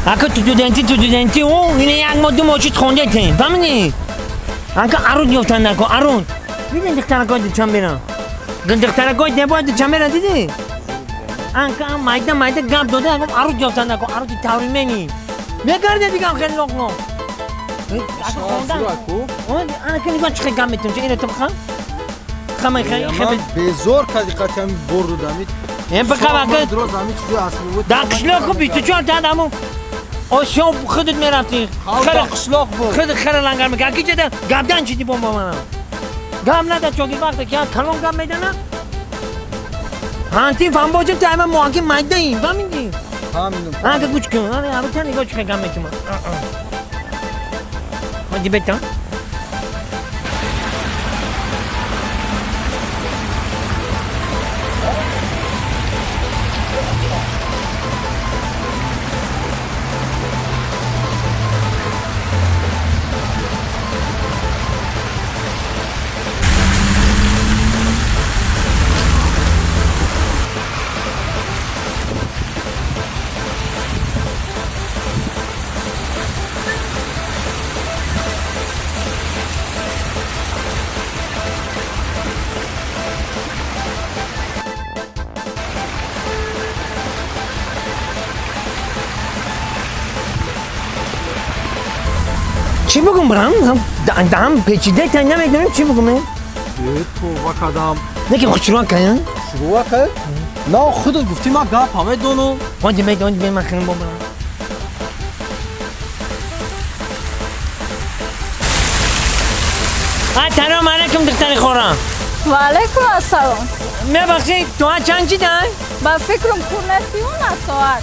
Ака ту дуденти о ине як моҳ ду моҳ чит хондетем. Фаҳмидӣ? Ака арут ёфтан нако арут. Дидин духтаракои Дучанбера? Духтаракои дебои Дучанбера дидӣ? Анка майда майда гап дода, ягон арут ёфтан нако, арути тавримени. Мекарде дигам хеле лоқ-лоқ. Ака хондан. Ана ки нигоҳ чӣ гап метум, чи ино ту бихам? Хамай хай. Безор кади қати ҳами бор додами. Бихам ака. Дроз ҳами чизи асли. Дар қишлоқ хуб 24 соат ҳамун осиё худат мерафтӣ. Қишлоқ буд. Худ хара лангар мекард. Аки чеда гапдан чиди бо манам. Гап нада чоки вақте ки калон гап медана. Ҳантин фаҳм бошем та ама мо аки майдаим, фаҳмидӣ? Фаҳмидам. Ака гӯш кун. Ана арута нигоҳ чӣ гап метума. Ма дибета. Чӣ бигум брам? Дам печида та намедонам чӣ бигум. Това кадам. Не ки хушрӯ кая? Шурӯа кай? На худат гуфтӣ ман гап ҳаме донам. Онҷи медон бе ман хирм бобрам. Салом алейкум духтари хорам. Ва алейкум ассалом. Мебахшед, соат чанд чидай? Ба фикрам курнасиюна соат.